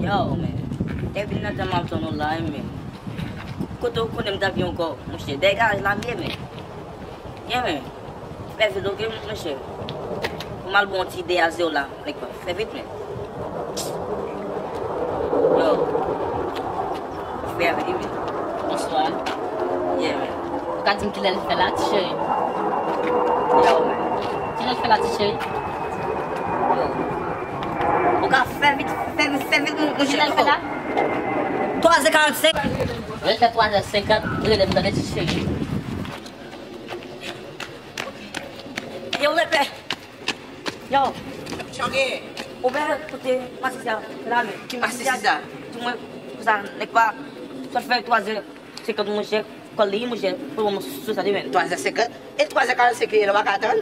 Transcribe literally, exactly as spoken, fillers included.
Yo, men. Depi nan tan m ap tann ou la, men. Kote w konnen m t ap ye ankò, monchè? Dèyè garaj la m ye, men. Ye, men. Fè vit, oke, monchè. Pou m al bon ti ide a zewo la, nèg pa. Fè vit, men. Yo. Fè vit, men. Bonswa. Ye, men. Ou ka di m kilè l fè la, ti cheri? Yo, men. Kilè l fè la, ti cheri? Yo. Ou ka fè vit, fè vit, fè vit, mon, mon cheri. Kilè l fè la? Twa zè karannsenk. Lè l fè twa zè senkant, rele m tande, ti cheri. Yo, lepè. Yo. Sa w genyen? Ou bè kote masisi a la, men. Ki masisi sa? Di mwen, konsa, nèg pa sot fè twa zè senkant, monchè, kòl li, monchè, pou mwen sou sa te, men. Twa zè senkant? E twa zè karannsenk li ye la, w pa ka tann?